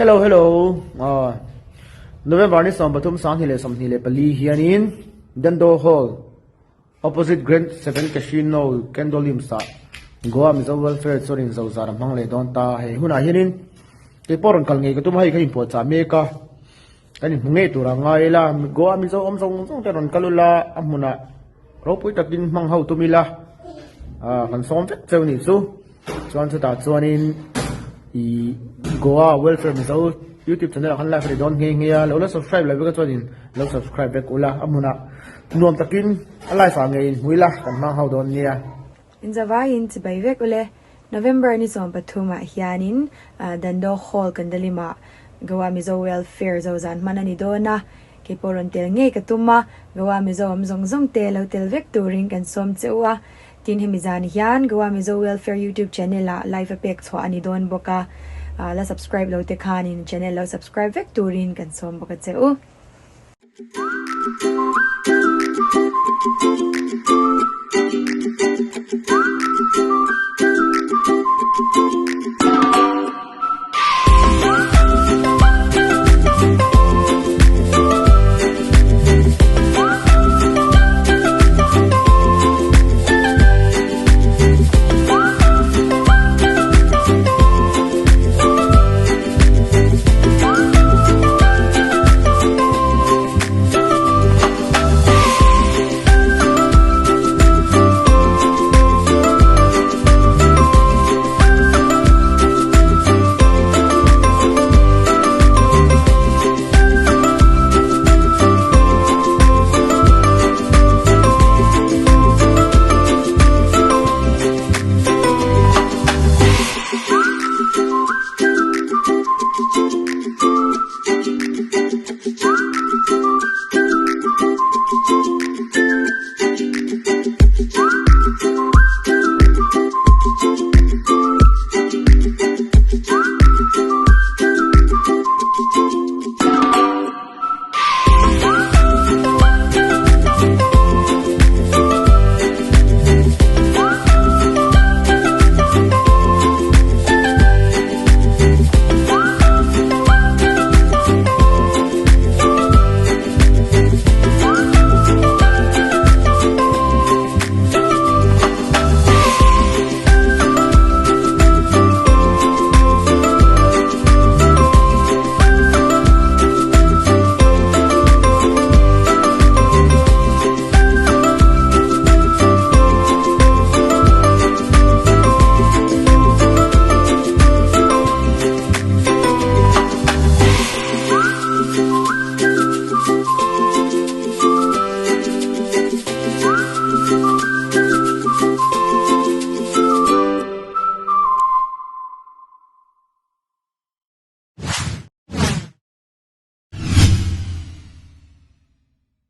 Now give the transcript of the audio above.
Hello hello aw November ni 13 2024 hianin Dando Hall opposite Grand 7 Casino Candolim sa Goa Mizo Welfare chuan in zo zar a hmang leh dawn ta hei hunah hianin keipawh rawn kal ngei ka tum a hei kha inpuahchah mek a kan inhmu ngei tur a ngai ila Goa Mizo awm zawng zawng te rawn kal ula a hmunah ropui takin hmang ho tum ila ah kan sawm vek cheu nih chu chuan chutah chuanin ih Goa Welfare Mizo YouTube channel ah khan live a ni dawn nghe nghe a lo la subscribe lo vek a chuanin lo subscribe vek ula a hmunah nuam takin a live ah ngei inhmu ila kan hmang ho dawn nia. Inzavaiin chibai vek ule. November ni 13 ah hianin Dando Hall Kandalim ah Goa Mizo Welfare zozan hman a ni dawn a, keipawh rawn tel ngei ka tum a, Goa Mizo awm zawng zawng te lo tel vek turin kan sawm che u a. Tin hemi zan hian Goa Mizo Welfare YouTube channel ah live a pek chhuah a ni dawn bawk a, la subscribe lo te khanin channel lo subscribe vek turin kan sawm bawk a che u.